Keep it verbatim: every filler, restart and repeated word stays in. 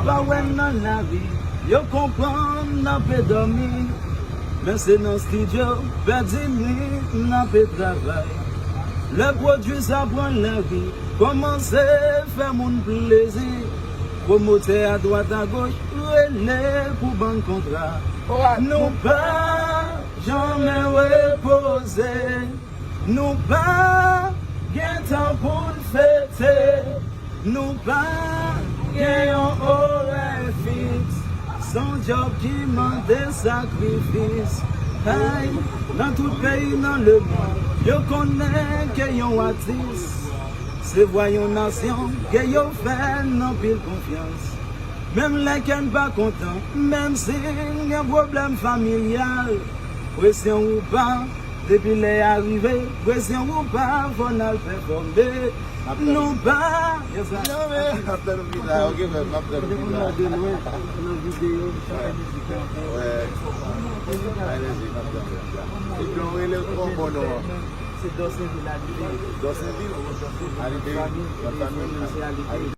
pa wè n nan lari, yo konprann n ape dòmi. Men se nan estidyo, pèdi nwit, n ape travay. Lè pwodui sa pran lari, kòmanse fè moun plezi. Pwomotè adwat agoch rele pou bann kontra. Nou pa janmen repoze. Nou pa gen tan pou n fete. Nou pa gen yon orè fiks. Se yon djòb ki mande sakrifis. Hey, nan tout peyi nan lemonn, yo konnen ke yon atis se vwa yon nasyon, ke yo fè n anpil konfyans. Menm lè kè n pa kontan, menm si n gen pwoblèm familyal, presyon ou pa, depi lè a rive, presyon ou pa, fò n al pèfòme. Nou pa. Yes, sir. Yo, men, m ap tann ou pita, ok, frè m, m ap tann ou pita. Yo, men, de lwen, nan videyo, chante mizik la. Wè. Ay, lèze, m ap tann ou pita. Epi, ou rele, kòman bon non an? Se Dòsenvil Alide. Dòsenvil? Alide, lòt fanmi? Fanmi se Alide.